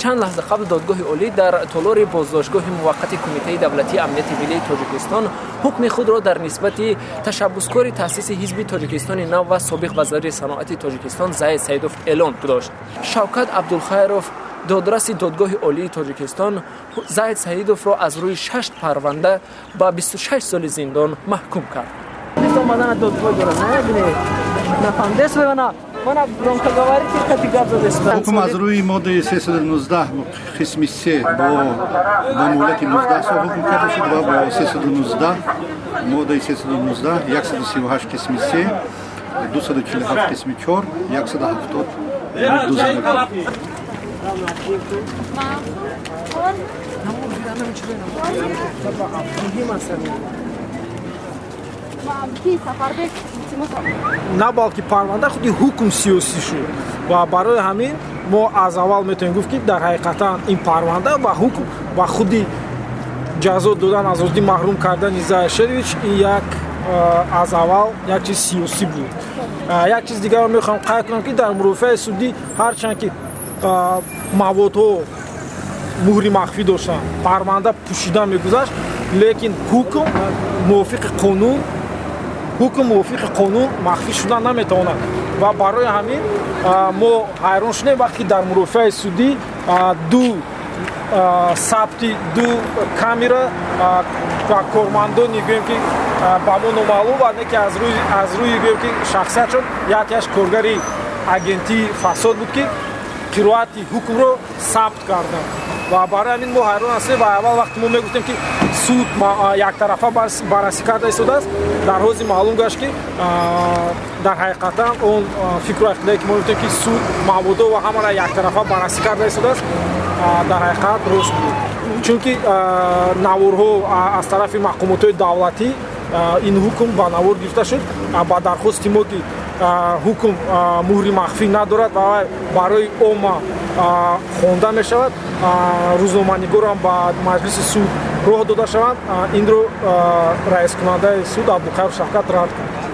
Чанд лаҳза қабл додгоҳи олӣ дар толори боздоштгоҳи муваққати Кумитаи давлатии амнияти миллии Тоҷикистон ҳукми худро дар нисбати ташаббускори таъсиси ҳизби Тоҷикистони нав ва собиқ вазири саноати Тоҷикистон Заид Саидов эълон дошт. Шавкат Абдулхайров, додраси додгоҳи олии Тоҷикистон, Заид Саидовро аз рӯи 6 парванда ба 26 соли зиндон маҳкум кард. Ҳукм аз рӯи моддаи 319 қисми 3 бо муҳлати 19 сол ҳукм карда шуд ва бо 319 моддаи 319 138 қисми 3 247 қисми 4 172 зиндагӣ. На балки парванда худи ҳукм сиёсӣ шуд ва барои ҳамин мо аз аввал метавонем гуфт, ки дар ҳақиқатан ин парванда ва ҳукм ва худи ҷазо додан, аз озодӣ маҳрум кардани Зайд Шерович ин як аз аввал як чиз сиёсӣ буд. Як чиз дигарро мехоҳам қайд кунам, ки дар мурофиаи судӣ ҳарчанд ки маводҳо муҳри махфӣ доштанд, парванда пӯшида мегузашт, лекин ҳукм мувофиқи қонун махфӣ шуда наметавонад. Ва барои ҳамин мо ҳайрон шудем вақте ки дар мурофиаи судӣ ду сабти ду камера ва кормандони гӯем ки ба мо номаълум ва не ки аз рӯи гӯем ки шахсиятшон якеаш коргари агентии фасод буд, ки қироати ҳукмро сабт карданд. Ва барои ҳамин мо ҳайрон ҳастем. Ва аввал вақте мо мегуфтем, ки суд яктарафа баррасӣ карда истодааст, дар ҳози маълум гашт, ки дар ҳақиқатан он фикру ақидае ки мо гуфтем, ки суд маводо ва ҳамаро яктарафа баррасӣ карда истодааст, дар ҳақиқат рост буд. Чунки наворҳо аз тарафи мақомотҳои давлатӣ ин ҳукм ба навор гирифта шуд. Ба дархости мо, ки ҳукм муҳри махфӣ надорад ва барои омма хонда мешавад, рӯзноманигорам ба маҷлиси суд роҳ дода шаванд, инро раискунандаи суд Абдулқайр Шавкат рад кард.